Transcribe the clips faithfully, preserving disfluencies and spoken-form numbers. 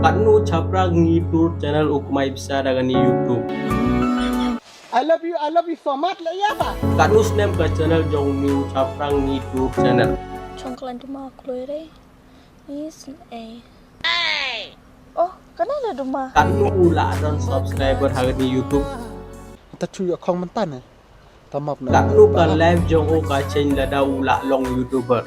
Katno Chaphrang Ngi Tour channel u kamai pisa da kani YouTube. I love you, I love you so much, la ya ba. Katno snem ka channel jong u Chaphrang Ngi Tour channel. Chong klan duma kloi re. Ni sn e. Oh, kana la duma. Katno u la don subscriber ha kani YouTube. Ta chu ya khong mentan eh. Tamap na. Katno ka life jong u ka change lada u la long YouTuber.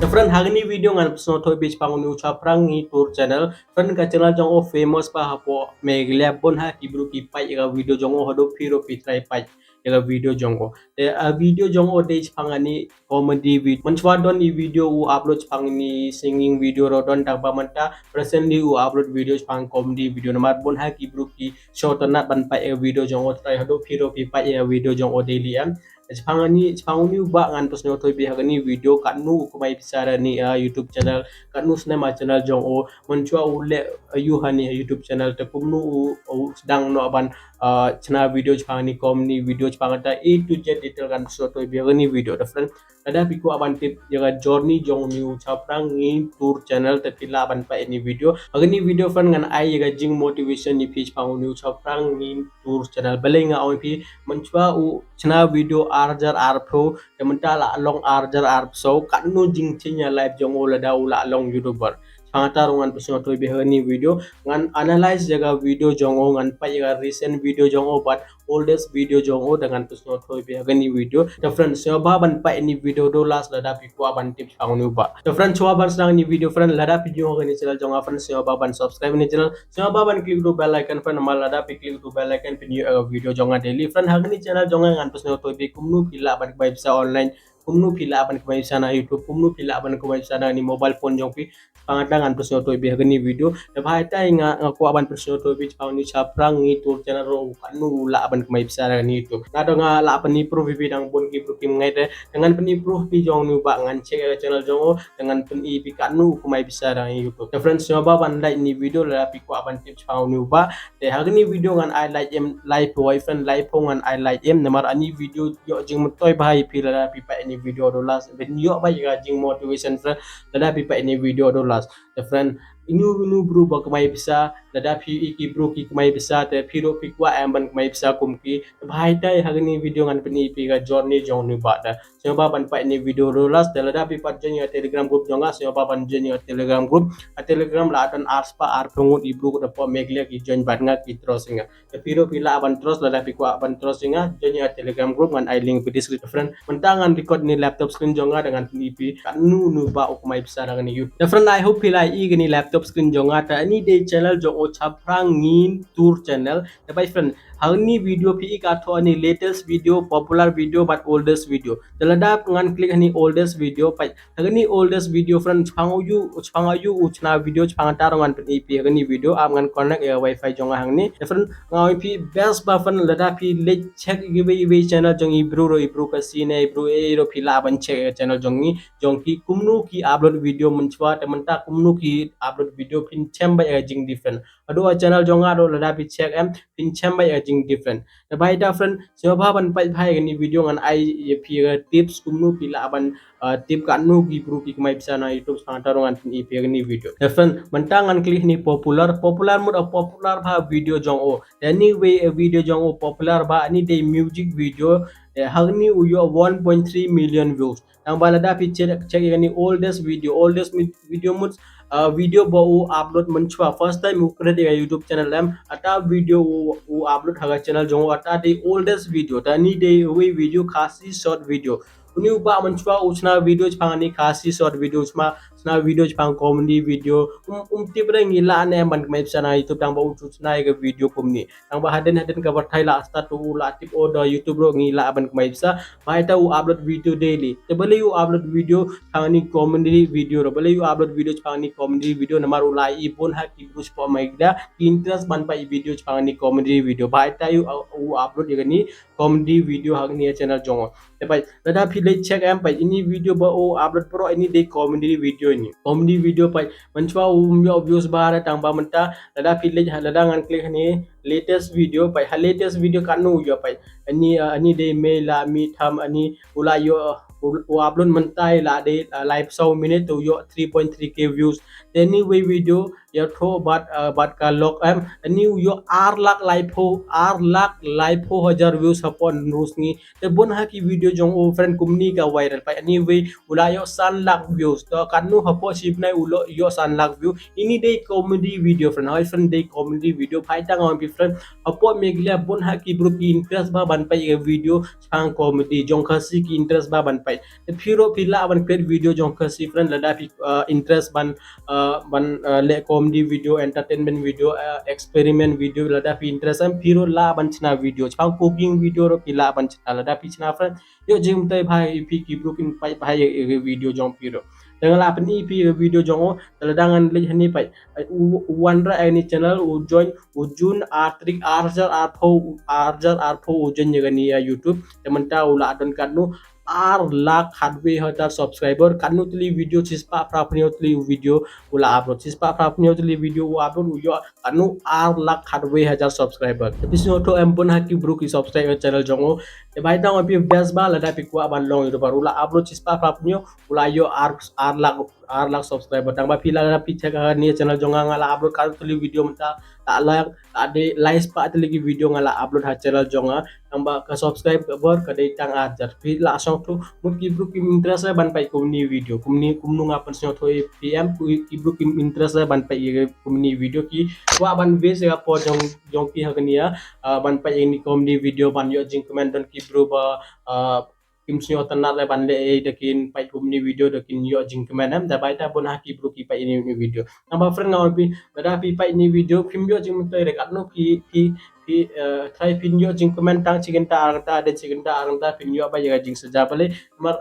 Te friend, ha kani video ngan pynsngewthuh beit pang u Chaphrang Ngi Tour channel. Friend, ka channel jong u famous pa hapoh Meghalaya, bun ha ki bru ki peit ïa ka video jong u, haduh phi ruh phi try peit ïa ka video jong u. Te a video jong u dei pang ani comedy video. Mynshwa don i video u upload pang ni singing video ruh don, tang ba mynta presently u upload video pang comedy video. Namar bun ha ki bru ki sngewtynnat ban peit ïa ka video jong u, te haduh phi ruh phi peit ïa ka video jong u daily em. Te pang ani, pang uni u bah ngan pynsngewthuh beit ha kani video, katno u kamai pisa da kani YouTube channel, katno snem a channel jong u, mynshwa u leh aïu ha kani YouTube channel, te kumno u, u sdang noh ban, ah, chna video pang ani comedy video, pang ta A to Z detail ngan pynsngewthuh beit ha kani video. Te friend, lada phi kwah ban tip ïa ka journey jong u Chaphrang Ngi Tour channel, te phi lah ban peit ïa kani video. Ha kani video friend, ngan ai ïa ka jingmotivation ïa phi pang u Chaphrang Ngi Tour channel. Balei nga ong ïa phi, mynshwa u chna video ar hajar arphew, te mynta la long ar hajar arphew saw, katno jingchange ïa life jong u lada u la long YouTuber. Pang ta ruh ngan pynsngewthuh beit ha kani video, ngan analyse ïa ka video jong u, ngan peit ïa ka recent video jong u bad oldest video jong u, te ngan pynsngewthuh beit ha kani video. Te friend, sngewbha ban peit ïa kani video haduh last lada phi kwah ban tip pang uni u bah. Te friend, shuwa ban sdang ïa kani video friend, lada phi new ha kani channel jong nga friend, sngewbha ban subscribe ïa kani channel, sngewbha ban click to bell icon friend, namar lada phi click to bell icon phin ïoh ïa ka video jong nga daily. Friend, ha kani channel jong nga ngan pynsngewthuh beit kumno phi lah ban kamai pisa online, kumno phi lah ban kamai pisa na YouTube, kumno phi lah ban kamai pisa na kani mobile phone jong phi. Pang ta ngan pynsngewthuh beit ha kani video. Te bha ïa tai nga, nga kwah ban pynsngewthuh beit pang u Chaphrang Ngi Tour channel ruh katno u lah ban kamai pisa da kani YouTube. Nga dang nga lah pyni proof beit, dang bun ki bru kim ngeit te. Te ngan pyni proof beit jong uni u bah, ngan check ïa ka channel jong u, te ngan pyni beit katno u kamai pisa da kani YouTube. Te friend, sngewbha ban like ïa kani video lada phi kwah ban tip pang uni u bah. Te ha kani video ngan ai laiphew, laiphew wei friend, laiphew ngan ai laiphew, namar kani video ïoh jingmyntoi bha ïa phi lada phi peit ïa kani video haduh last, ban ïoh bha ïa ka jingmotivation friend lada phi peit ïa kani video haduh last. Te friend, ino ino bru ba kamai pisa, lada phi ïohi ki bru ki kamai pisa, te phi ruh phi kwah em ban kamai pisa kum ki. Te bha ïa tai ha kani video ngan pyni ïa phi ka journey jong uni u bah. Te sngewbha ban peit ïa kani video haduh last, te lada phi pat join ïa ka Telegram group jong nga, sngewbha ban join ïa ka Telegram group. Ka Telegram la don arspah arphew ngut ki bru hapoh Meghalaya ki join bad nga, ki trust ïa nga. Te phi ruh phi lah ban trust, lada phi kwah ban trust ïa nga, join ïa ka Telegram group, ngan ai link ha description friend. Mynta ngan record ïa kani laptop screen jong nga, te ngan pyni ïa phi katno uni u bah u kamai pisa da kani YouTube. Te friend, I hope phi la ïohi ïa kani laptop screen jong nga, te kani dei channel jong u Chaphrang Ngi Tour channel. Te bha friend, ha kani video phi ïohi ka thoh kani latest video, popular video bad oldest video. Te lada ngan click ha kani oldest video, peit ha kani oldest video friend, shaphang aïu, shaphang aïu u chna video, shaphang ta ruh ngan pyni ïa phi ha kani video. Ap ngan connect ïa ka wifi jong nga hangne. Te friend, nga ong ïa phi best bha friend, lada phi leit check ïa kiwei kiwei channel jong i bru ruh, i bru Khasi ne i bru ei ei ruh, phi lah ban check ïa ka channel jong i, jong ki kumno ki upload video mynshwa, te mynta kumno ki upload video, phin shem bha ïa ka jing different. Haduh ka channel jong nga ruh lada phi check em, phin shem bha ïa ka jing different. Te bha ïa ta friend, sngewbha ban peit bha ïa kani video, ngan ai ïa phi ka tips kumno phi lah ban, ah, tip katno ki bru ki kamai pisa na YouTube, shaphang ta ruh ngan pyni ïa phi ha kani video. Te friend, mynta ngan click ha kani popular, popular mut, ah, popular bha video jong u. Te kani wei, eh, video jong u popular bha, kani dei music video. Eh, ha kani u ïoh one point three million views. Tang ba lada phi check, check ïa kani oldest video, oldest mi-, video mut, ah, video ba u upload mynshwa, first time u create ïa ka YouTube channel em, ata video u, u upload ha ka channel jong u, ata dei oldest video, te kani dei wei video, Khasi short video. Uni u bah mynshwa u chna video shaphang kani Khasi short video, chna, chna video shaphang comedy video. Um, um tip re ngi lah ne em ban kamai pisa na YouTube tang ba u chu chna ïa ka video kumne. Tang ba hadien hadien ka pyrthei la start, u la tip, oh, da YouTube ruh ngi lah ban kamai pisa. Bha ïa ta u upload video daily. Te balei u upload video shaphang kani comedy video ruh? Balei u upload video shaphang kani comedy video? Namar u la ïohi bun ha ki bru shapoh Meghalaya ki interest ban peit video shaphang kani comedy video. Bha ïa ta u, u upload ïa kani comedy video ha kani ka channel jong u. Te peit, lada phi leit check em, peit kani video ba u upload baroh kani dei comedy video kani. Comedy video, peit, mynshwa um ïoh views bha re, tang ba mynta lada phi leit ha, lada ngan click ha kani latest video, peit ha latest video katno u ïoh, peit. Kani, ah, kani dei Mei La Mi Tham, kani u la ïoh, u, u upload mynta la dei, ah, laiphew saw minit, te u ïoh three point three K views. Te kani wei video, ïathuh bad, uh, bad ka lok em, ani u ïoh ar lak laiphew, ar lak laiphew hajar views hapoh hynriew sngi. Te bun ha ki video jong u friend kumni ka viral pat. Anyway, u la ïoh san lak views. To katno hapoh shi bnai u la ïoh san lak view. Ini dei comedy video friend. Hoi friend, dei comedy video. Phai tang wan pi friend. Hapoh Meghalaya bun ha ki bru ki interest bha ban peit ïa video shaphang comedy. Jong Khasi ki interest bha ban peit. Te phi ruh phi lah ban create video jong Khasi friend, lada phi, uh, interest ban, uh, ban, uh, leh comedy video, entertainment video, uh, experiment video, lada phi interest em, phi ruh lah ban chna video. Shaphang cooking video ruh phi lah ban chna, lada phi chna friend. Ïoh jingmyntoi bha ïa phi ki bru kin peit bha ïa, ïa video jong phi ruh. Te nga la pyni phi ïa video jong u, te lada ngan leit hani peit. U, u wanrah ïa kane channel, u join, u June ar tarik, ar hajar arphew, ar hajar arphew u join ïa kane ïa YouTube. Te mynta u la don katno, ar lak khatwei hajar subscriber, katno tylli video, shispah phra phew hynñiew tylli video u la upload, shispah phra phew hynñiew tylli video u upload, u ïoh katno, ar lak khatwei hajar subscriber. Te phi sngewthuh em, bun ha ki bru ki subscribe channel jong u. Te bai tang wan pi best bha, lada phi kwah ban long YouTuber, u la upload shispah phra phew hynñiew, u la ïoh ar, ar lak, ar lak subscriber. Tang ba phi la, lada phi check ha kane channel jong nga, nga la upload katno tylli video mynta, la lak, la dei lai spah tylli ki video nga la upload ha channel jong nga. Tang ba ka subscriber ka dei tang ar hajar. Phi la sngewthuh, mut ki bru kim interest ban peit kumni video. Kumni, kumno nga pynsngewthuh ïa phi em, ki bru kim interest ban peit ïa kumni video, ki kwah ban waste ïa ka por jong, jong ki ha kane ïa, uh, ban peit ïa kine comedy video, ban ïoh jingkmen. Don ki bru ba, uh, kim sngewtynnat leh ban leh ei, da kin peit kumni video da kin ïoh jingkmen em. Te bai tang bun ha ki bru ki peit ïa kine video. Tang ba friend nga wan pi, lada phi peit ïa kine video phim ïoh jingmyntoi re, katno phi, phi, phi, uh, try phin ïoh jingkmen tang shi kynta ar kynta, da shi kynta ar kynta phin ïoh ba ïa ka jingsajah balei. Namar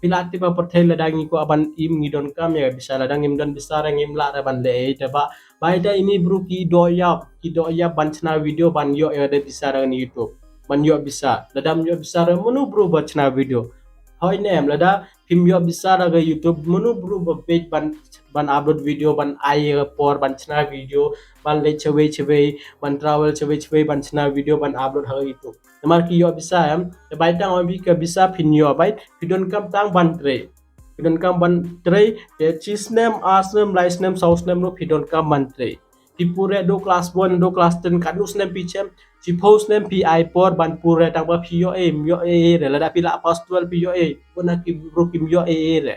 phi la tip ba pyrthei, lada ngi kwah ban im ngi donkam ïa ka pisa, lada ngim don pisa re ngim lah re ban leh ei. Te ba bai tang ine bru ki doh ïap, ki doh ïap ban chna video ban ïoh ïa ka pisa da kane YouTube, ban ïoh pisa. Lada ym ïoh pisa re mano bru ba chna video? Hoi ne em, lada phim ïoh pisa da ka YouTube, mano bru ba peit ban, ban upload video, ban ai ïa ka por ban chna video, ban leit shawei shawei, ban travel shawei shawei, ban chna video ban upload ha ka YouTube? Namar ki ïoh pisa em. Te bai tang wan pi ka pisa phin ïoh, bai, phi donkam tang ban trei. Phi donkam ban trei, te shi snem, ar snem, lai snem, saw snem ruh phi donkam ban trei. Phi pure do class one, do class ten, katno snem phi shem, shiphew snem phi ai por ban pure, tang ba phi ïoh ei, ym ïoh ei re. Lada phi la pass twelve phi ïoh ei, bun ha ki bru kim ïoh ei re.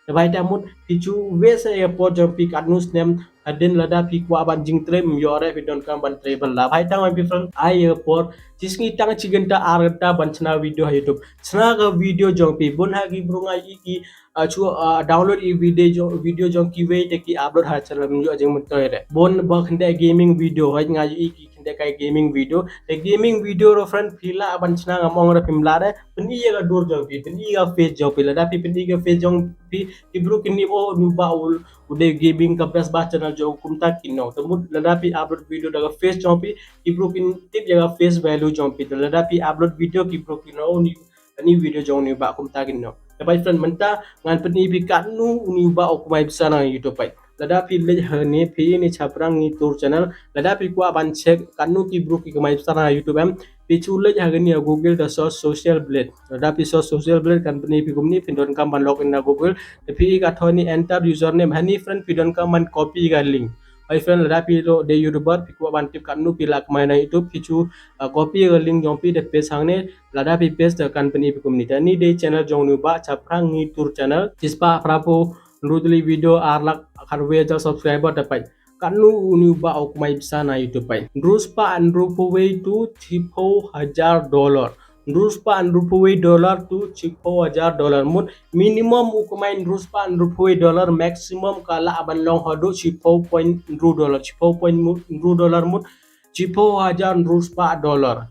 Te bai tang mut phi shu waste ïa ka por jong phi katno snem, hadien lada phi kwah ban jingtrei ym ïoh re, phi donkam ban trei bylla. Bai tang wan pi friend, ai ïa ka por, shi sngi tang shi kynta ar kynta ban chna video ha YouTube. Chna ka video jong phi, bun ha ki bru nga ïohi ki, uh, shu, uh, download ïa video jong, video jong kiwei te ki upload ha channel, ym ïoh jingmyntoi re. Bun ba khyndiat gaming video, hoi nga ïohi ki khyndiat ka gaming video. Te gaming video ruh friend phi lah ban chna, ngam ong re phim lah re. Pyni ïa ka dur jong phi, pyni ïa ka face jong phi. Lada phi pyni ïa ka face jong phi, ki bru kin ong, oh, une u bah u, u dei gaming, ka best bah channel jong u, kumta kin ong. Te mut lada phi upload video da ka face jong phi, ki bru kin tip ïa ka face value jong phi. Te lada phi upload video ki bru kin ong, oh, une, une video jong une u bah, kumta kin ong. Te bai friend, mynta ngan pyni phi katno une u bah u kamai pisa na YouTube bai. Lada phi leit ha ne, phi ne Chaphrang Ngi Tour channel, lada phi kwah ban check katno ki bru ki kamai pisa na YouTube em, phi shu leit ha kane ha Google, da search Social Blade. Lada phi search Social Blade kan pyni phi kumne, phin donkam ban log in na Google. Te phi ka thoh ne enter username, hani friend phi donkam ban copy ka link. Hoi friend, lada phi ruh dei YouTuber, phi kwah ban tip katno phi lah kamai na YouTube, phi shu, uh, copy ka link jong phi, te paste hangne. Lada phi paste te kan pyni phi kumne. Te ni dei channel jong une u bah, Chaphrang Ngi Tour channel. Shispah phra phew hynriew tylli video, ar lak khatwei hajar subscriber, te peit. Katno une u bah u kamai pisa na YouTube bai. Hynriew spah hynriew phew wei to shiphew hajar dollar. Hynriew spah hynriew phew wei dollar to shiphew hajar dollar. Mut minimum u kamai hynriew spah hynriew phew wei dollar, maximum ka lah ban long haduh shiphew point hynriew dollar. Shiphew point hynriew dollar mut shiphew hajar hynriew spah dollar.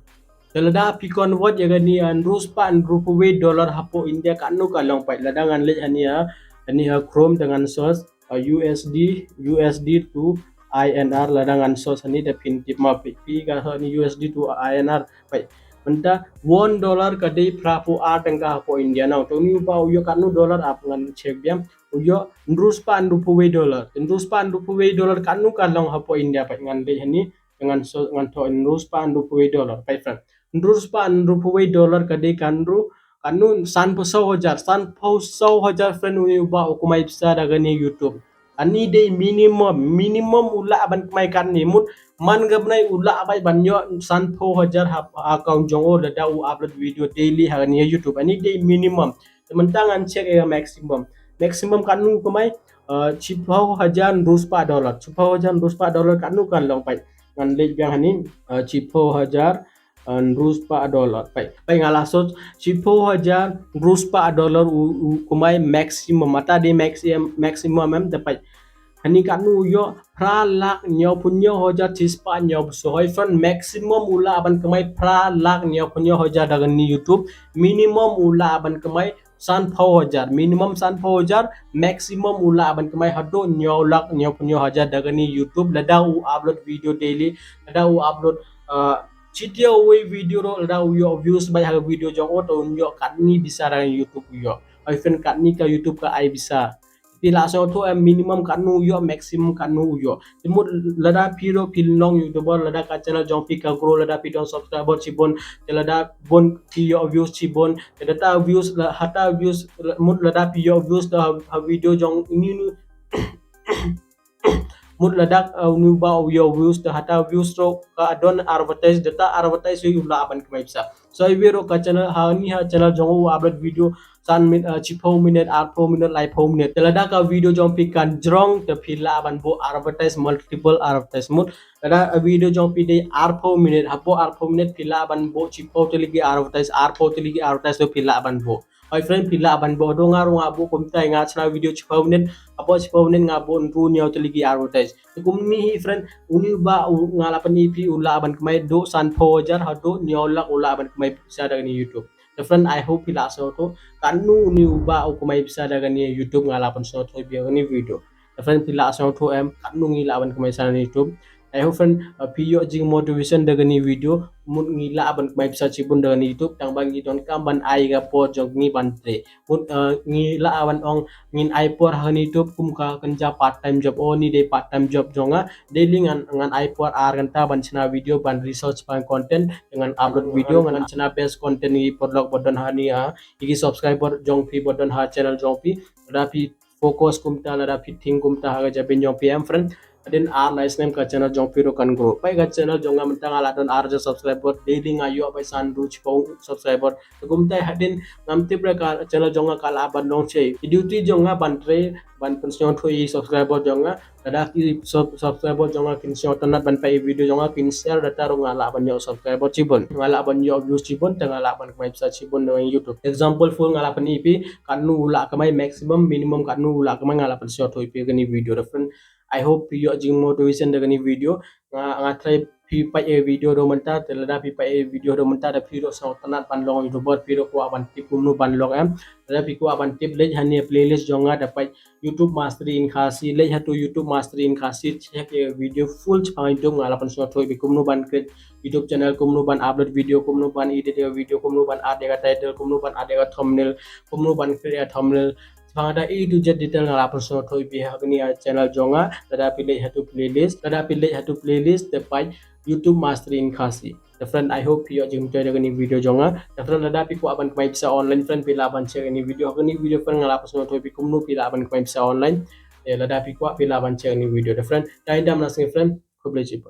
Te lada phi convert ïa kane hynriew spah hynriew phew wei dollar hapoh India, katno ka long, peit. Lada ngan leit hani ha, hani ha Chrome te ngan search, uh, U S D, U S D to I N R, lada ngan search hani te phin tip ma phi, phi ka hani U S D to I N R, peit. Mynta one dollar ka dei phra phew ar tyngka hapoh India. Nangta une u bah u ïoh katno dollar, ap ngan check biang. U ïoh hynriew spah hynriew phew wei dollar. Hynriew spah hynriew phew wei dollar katno ka long hapoh India, peit, ngan leit hani, ngan search, ngan thoh hynriew spah hynriew phew wei dollar, peit friend. Hynriew spah hynriew phew wei dollar ka dei ka hynriew, katno, san phew saw hajar, san phew saw hajar friend une u bah u kamai pisa da kane YouTube. Ani dei minimum, minimum u lah ban kmai katni mut man ka bnai u lah bai ban ïoh sanphew hajar ha account jong u lada u upload video daily ha kani YouTube. Ani dei minimum. Te mynta ngan check ïa maximum. Maximum katnu kmai, uh, shiphew hajar hynriew spah dollar. Shiphew hajar hynriew spah dollar katnu kan long peit. Ngan leit biang hani, uh, shiphew hajar hynriew spah dollar. Peit, peit nga la search shiphew hajar hynriew spah dollar u, u kmai maximum. Ata dei maximum, maximum em te peit. Hani katnu u ïoh phra lak hynñiewphew hynñiew hajar shispah hynñiewphew saw. Hoi friend, maximum u lah ban kmai phra lak hynñiewphew hynñiew hajar da kani YouTube. Minimum u lah ban kmai sanphew hajar, minimum sanphew hajar, maximum u lah ban kmai haduh hynñiew lak hynñiewphew hynñiew hajar da kani YouTube lada u upload video daily, lada u upload, uh, shi taiew wei video ruh lada u ïoh views beit ha ka video jong u te un ïoh katni pisa da kani YouTube u ïoh. Hoi friend, katni ka YouTube ka ai pisa. Phi lah sngewthuh em, minimum katnu u ïoh, maximum katnu u ïoh. Te mut lada phi ruh phi long YouTuber, lada ka channel jong phi ka grow, lada phi don subscriber shibun, te lada bun phi ïoh views shibun, te data views la, hata views la, mut lada phi ïoh views te ha, ha video jong ini nu. Mut lada, uh, uni u bah u ïoh views te hata views ruh ka don advertise, data advertise u lah ban kmai pisa. So i wei ruh ka channel, hani ha channel jong u upload video san min, uh, shiphew minit, arphew minit, laiphew minit. Te lada ka video jong phi kan jrong te phi lah ban buh advertise, multiple advertise. Mut lada, uh, video jong phi dei arphew minit, hapoh arphew minit phi lah ban buh shiphew tylli ki advertise, arphew tylli ki advertise te phi lah ban buh. Hoi friend, phi lah ban buh, haduh nga ruh nga buh kumta, nga shna video shiphew minit, hapoh shiphew minit nga buh hynriew hynñiew tylli ki advertise. Te kumne hi friend, uni u bah u nga la pyni phi u lah ban kmai duh sanphew hajar haduh hynñiew lak u lah ban kmai pisa da kani YouTube. Te friend, I hope phi lah sngewthuh katnu uni u bah u kmai pisa da kani YouTube, nga la pynsngewthuh phi ha kani video. Te friend, phi lah sngewthuh em katnu ngi lah ban kmai pisa da kani YouTube. I hope friend, uh, phi ïoh jingmotivation da kani video, mut ngi lah ban kmai pisa shibun da kani YouTube, tang ba ngi donkam ban ai ka por jong ngi ban trei. Mut, uh, ngi lah ban ong ngin ai por ha kani YouTube kum ka kynja part time job. O ni dei part time job jong nga. Daily ngan, ngan ai por ar kynta ban shna video, ban research, ban content, ngan upload video, ngan shna best content ïa ki paralok ba don hani, ah, ïa ki subscriber jong phi ba don ha channel jong phi. Lada phi focus kumta, lada phi think kumta ha ka jabieng jong phi em friend, hadien ar lai snem ka channel jong phi ruh kan grow. Peit ka channel jong nga mynta nga la don ar hajar subscriber, daily nga ïoh peit san hynriew shiphew subscriber. Te kumta hadien ngam tip re ka channel jong nga ka lah ban long shei. Duty jong nga ban trei, ban pynsngewthuh ïa ki subscriber jong nga. Lada ki sub-, subscriber jong nga kin sngewtynnat ban peit ïa video jong nga, kin share, data ruh nga lah ban ïoh subscriber shibun, nga lah ban ïoh views shibun, te nga lah ban kmai pisa shibun na YouTube. Example full nga la pyni phi katnu u lah kmai, maximum, minimum katnu u lah kmai, nga la pynsngewthuh phi kani video. Te friend, I hope phi ïoh jingmotivation da kani video. Nga, nga try phi peit ïa video haduh mynta, te lada phi peit ïa video haduh mynta te phi ruh sngewtynnat ban long YouTuber, phi ruh kwah ban tip kumno ban long em. Lada phi kwah ban tip, leit hani playlist jong nga, te peit YouTube Mastery in Khasi, leit hato YouTube Mastery in Khasi, check ïa video full shaphang YouTube, nga la pynsngewthuh phi kumno ban create YouTube channel, kumno ban upload video, kumno ban edit ïa video, kumno ban add ïa ka title, kumno ban add ïa ka thumbnail, kumno ban create ïa thumbnail. Shaphang da A to Z detail nga la pynsngewthuh phi ha kani ka channel jong nga. Lada phi leit hato playlist, lada phi leit hato playlist, te peit YouTube Mastery in Khasi. Te friend, I hope phi ïoh jingmyntoi da kani video jong nga. Te friend, lada phi kwah ban kmai pisa online friend, phi lah ban check kani video. Ha kani video friend nga la pynsngewthuh phi kumno phi lah ban kmai pisa online. Te lada phi kwah phi lah ban check kani video. Te friend, dei dam na sngi friend, khublei shibun.